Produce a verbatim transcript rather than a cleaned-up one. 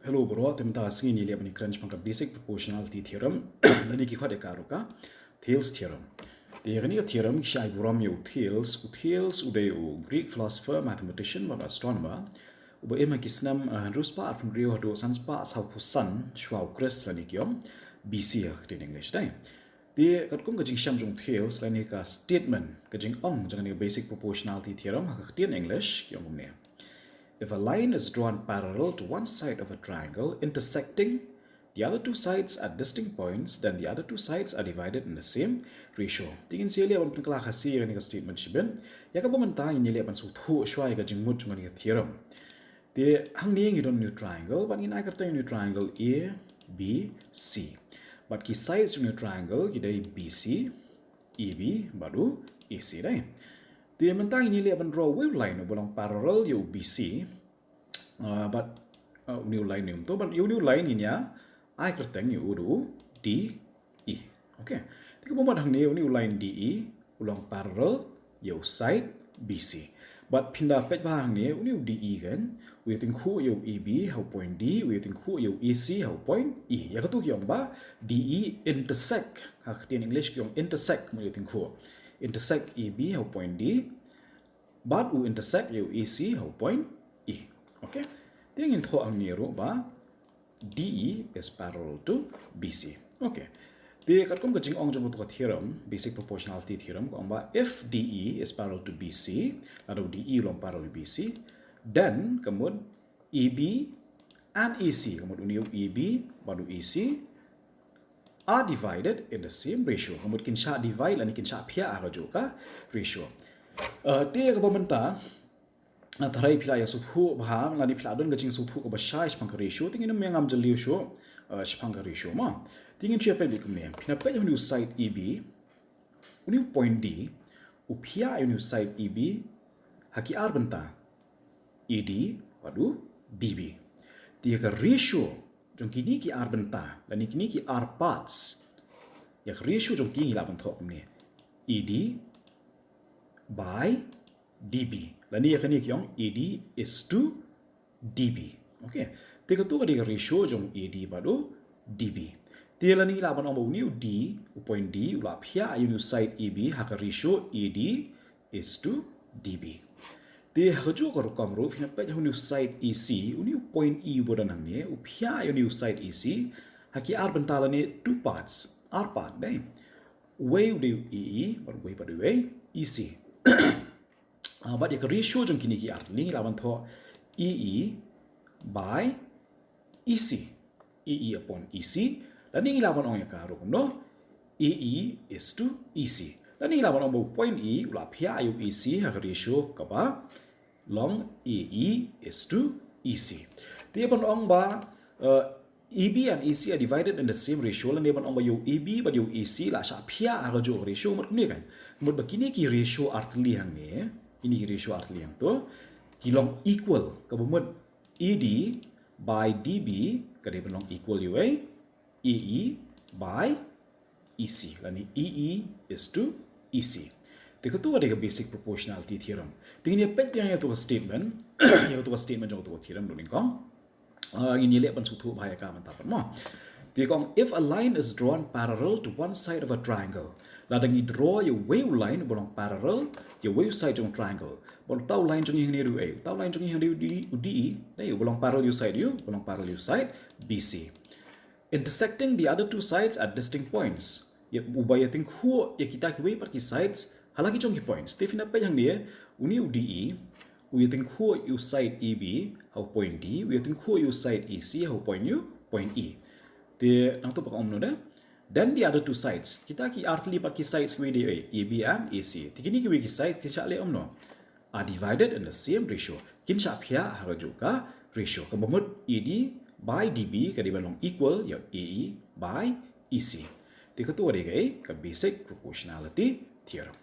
Hello bro, te mynta ka sngi ngi leh ban ïakren shaphang ka basic proportionality theorem. Lane ki khot ïa ka ruh ka Thales theorem. Te kane ka theorem ki shai burom ïa u Thales, u Thales u dei u Greek philosopher, mathematician bad astronomer uba im ha ki snem, eh, hynriew spah arphew hynriew haduh san spah sawphew san shwa u Khrist lane ki ong B C ha ka ktien English dei. Te katkum ka jingshem jong u Thales lane ka statement, ka jingong jong kane ka basic proportionality theorem ha ka ktien English ki ong kumne. If a line is drawn parallel to one side of a triangle intersecting the other two sides at distinct points, then the other two sides are divided in the same ratio. Te ngin sa ïaleh ban pynkylla Khasi ïa kane ka statement shibit. Ïa kaba mynta ngin ïaleh ban sngewthuh shwa ïa ka jingmut jong kane ka theorem. Te hangne ngi don u triangle, bad ngin ai kyrteng u triangle A B C. Bad ki sides jong u triangle ki dei B C, A B bad u A C dei. Te mynta ngin ïaleh ban draw uwei u line uba long parallel ïa u B C. Ah, bad, ah, une u line ne um to, bad ïa une u line ngin ïa ai kyrteng ïa u da u D E. Okay. Te kaba mut hangne une u line D E u long parallel ïa u side B C. Bad phin da peit bha hangne une u D E kan u ïatyngkhuh ïa u A B ha u point D, u ïatyngkhuh ïa u A C ha u point E. Ïa katu ki ong ba D E intersect ha ka ktien English ki ong intersect, mut ïatyngkhuh. Intersect A B ha u point D bad u intersect ïa u A C ha u point E. Okay. Te ngin thoh hangne ruh ba D E is parallel to B C. Okay. Te katkum ka jingong jong katu ka theorem, basic proportionality theorem, ka ong ba if D E is parallel to B C, lada u D E u long parallel to B C, then ka mut A B and A C, ka mut une u A B bad u A C are divided in the same ratio. Ka mut kin shah divide lane kin shah phiah ha kajuh ka ratio. Eh, te kaba mynta, na tharai phi la ïa sngewthuh bha lane phi la don ka jingsngewthuh kaba shai shaphang ka ratio, te ngin ym ïa ngam jylliew shuh, eh, shaphang ka ratio mo. Te ngin shu ïa peit beit kumne. Phin ïa peit ïa une u side A B, une u point D u phiah ïa une u side A B ha ki ar bynta, A D bad u D B. Te ïa ka ratio jong kine ki ar bynta lane kine ki ar parts, ïa ka ratio jong ki ngi lah ban thoh kumne: A D by D B. Lane ïa kane ki ong A D is to D B. Okay. Te katu ka dei ka ratio jong A D bad u D B. Te lane ngi lah ban ong ba une u D, u point D u la phiah ïa une u side A B ha ka ratio A D is to D B. Te ha kajuh ka rukom ruh phin ïa peit ha une u side A C, une u point E uba don hangne u phiah ïa une u side A C ha ki ar bynta lane two parts, ar part dei. Uwei u dei u A E bad uwei pat u dei u A C. Ah, bad ïa ka ratio jong kine ki ar tylli ngi lah ban thoh A E by A C, A E upon A C. Lane ngi lah ban ong ïa ka ruh kumno, A E is to A C. Lane ngi lah ban ong ba u point E u la phiah ïa u A C ha ka ratio kaba long A E is to A C. Te ban ong ba, eh, A B and A C are divided in the same ratio, lane ban ong ba ïa u A B bad ïa u A C la shah phiah ha kajuh ka ratio, mut kumne kan. Mut ba kine ki ratio ar tylli hangne, kine ki ratio ar tylli hangto ki long equal, kaba mut A D by D B ka dei ban long equal ïa u A E by A C, lane A E is to A C. Te katu ka dei ka basic proportionality theorem. Te ngin ïa peit biang ïa katu ka statement, ïa katu ka statement jong katu ka theorem ruh nyngkong. Ah, ngin ïa leh ban sngewthuh bha ïa ka mynta pat mo. Te ka ong, if a line is drawn parallel to one side of a triangle. Lada ngi draw ïa uwei u line uba long parallel ïa uwei u side jong u triangle. Bad uta u line jong ngi hangne u dei, uta u line jong ngi hangne u dei, u dei, dei uba long parallel ïa u side, u, uba long parallel ïa u side B C. Intersecting the other two sides at distinct points. Ïa, uba ïatyngkhuh ïa kita kiwei pat ki sides ha la ki jong ki points. Te phin ïa peit hangne, une u D E u ïatyngkhuh ïa u side A B ha u point D, u ïatyngkhuh ïa u side A C ha u point, u point E. Te nangta pat ka ong kumno de? Then the other two sides. Kita ki ar tylli pat ki sides kiwei de, eh, A B and A C. Te kine kiwei ki sides ki shah leh kumno? Are divided in the same ratio. Kin shah phiah ha kajuh ka ratio. Kaba mut A D by D B ka dei ban long equal ïa A E by A C. Te katu ka dei ka, eh, ka basic proportionality theorem.